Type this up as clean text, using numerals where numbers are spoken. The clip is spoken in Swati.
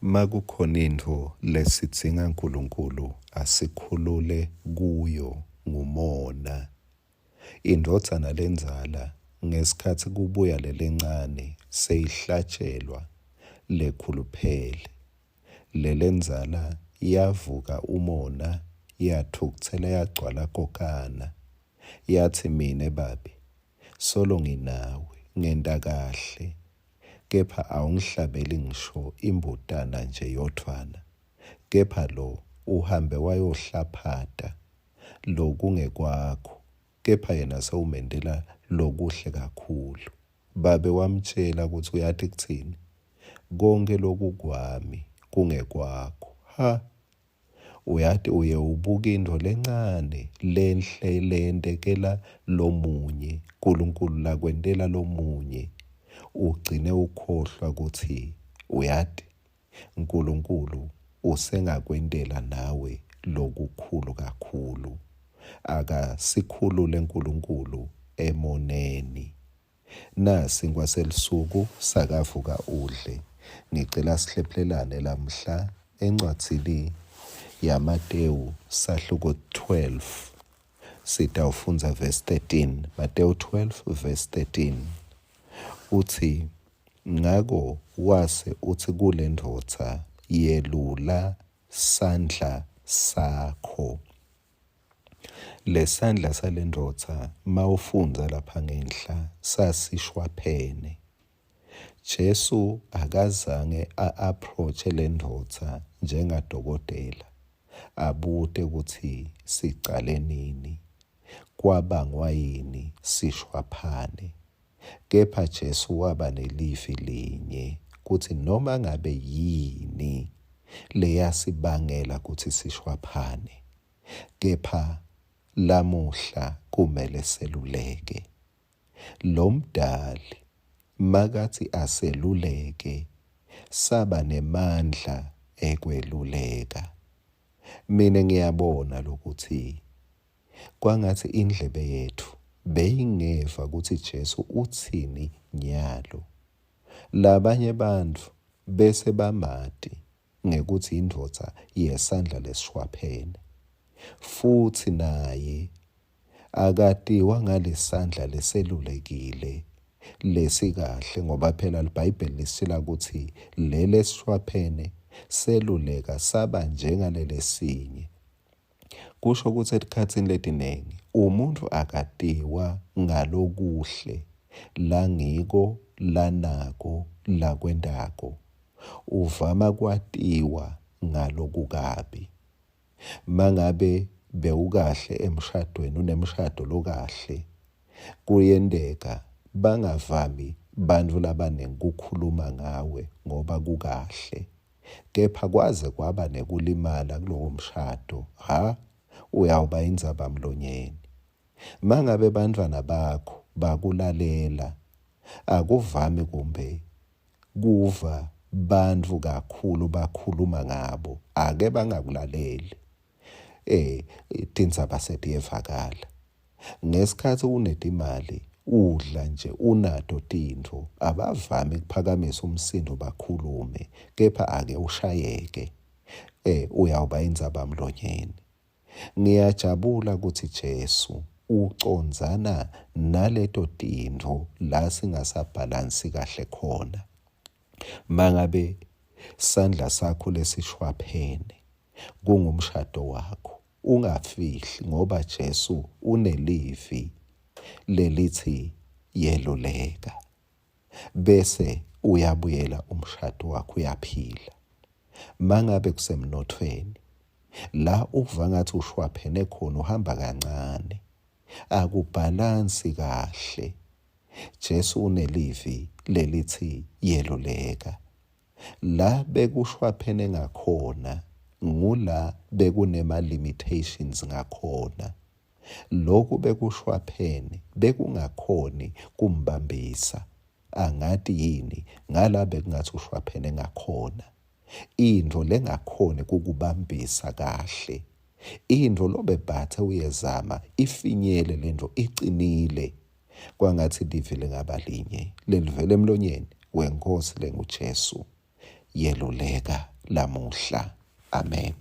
Makukhona intfo lesidzinga Nkulunkulu asikhulule kuyo ngumona. Indvodzana lendzala ngesikhatsi kubuya lelencane seyihlatjelwa lekhuluphele, lelendzala yavuka umona yatfukutsela yagcwala kokana yatsi mine babe solo nginawe ngenta kahle kepha awungihlabeli ngisho imbutana nje yodvwana, kepha lo uhambe wayohlaphata lokungekwakho, kepha yena sewumentela lokuhle kakhulu. Babe wamtjela kutsi uyati kutsini, konkhe lokukwami kungekwakho. Ha! Uyati uye ubuke intfo lencane lenhle leyentekela lomunye, Nkulunkulu lakwentela lomunye, ugcine ukhohlwa kutsi uyati Nkulunkulu usengakwentela nawe lokukhulu kakhulu. Akasikhulule Nkulunkulu emoneni. Nasinkwa selusuku sakavuka udle. Ngicela sihlephulelane lamhla encwadzini yaMatewu sahluko 12. Sitawufundza verse 13. Matewu 12 verse 13. Utsi ngako wase utsi kulendvodza yelula sandla sakho. Lesandla salendvodza mawufundza lapha ngenhla sasishwaphene. Jesu akazange a-approach lendvodza njengadokotela abute kutsi sicale nini, kwabangwa yini sishwaphane. Kepha Jesu waba nelivi linye kutsi noma ngabe yini leyasibangela kutsi sishwaphane, kepha lamuhla kumele seluleke. Lomdali makatsi aseluleke saba nemandla ekweluleka. Mina ngiyabona lokuthi Kwangatsi indlebe yetfu beyingeva kutsi Jesu utsini nyalo. Labanye bantfu bese bamati ngekutsi yindvodza yesandla lesishwaphene, futsi naye akatiwa ngalesandla leselulekile lesikahle ngoba phela liBhayibheli lisitjela kutsi lelesishwaphene seluleka saba njengalelesinye. Kusho kutsi etikhatsini letiningi umuntfu akatiwa ngalokuhle langiko, lanako, lakwentako. Uvama kwatiwa ngalokukabi. Mangabe bewukahle emshadweni, unemshado lokahle, kuyenteka bangavami bantfu labaningi kukhuluma ngawe ngoba kukahle. Kepha kwaze kwaba nekulimala kulowo mshado, hha, uyawuba indzabamlonyeni. Mangabe bantfwana bakho bakulalela, akuvami kumbe kuva bantfu kakhulu bakhuluma ngabo, ake bangakulaleli. Eh, tindzaba setiyevakala. Ngesikhatsi unetimali udla nje unato tintfo abavami kuphakamisa umsindo bakhulume kepha ake ushayeke eh uyawuba indzaba mlonyeni. Ngiyajabula kutsi Jesu ucondzana naleto tintfo la singasabhalansi kahle khona. Mangabe sandla sakho lesishwaphene kungumshado wakho ungafihli ngoba Jesu unelivi lelithi yeluleka bese uyabuyela umshado wakho uyaphila. Mangabe kusemnothweni la uva ngathi ushwaphene khona uhamba kancane akubhalansi kahle. Jesu unelivi lelithi yeluleka. La bekushwaphene ngakhona ngula bekunema-limitations ngakhona. Loku bekushwaphene bekungakhoni kumbambisa. Angati yini ngala bekungatsi ushwaphene ngakhona. Intfo lengakhoni kukubambisa kahle. Intfo lobebhathe uyezama ifinyele lentfo icinile. Kwangatsi livi lingaba linye lelivela emlonyeni weNkhosi lenguJesu. Yeluleka lamuhla. Amen.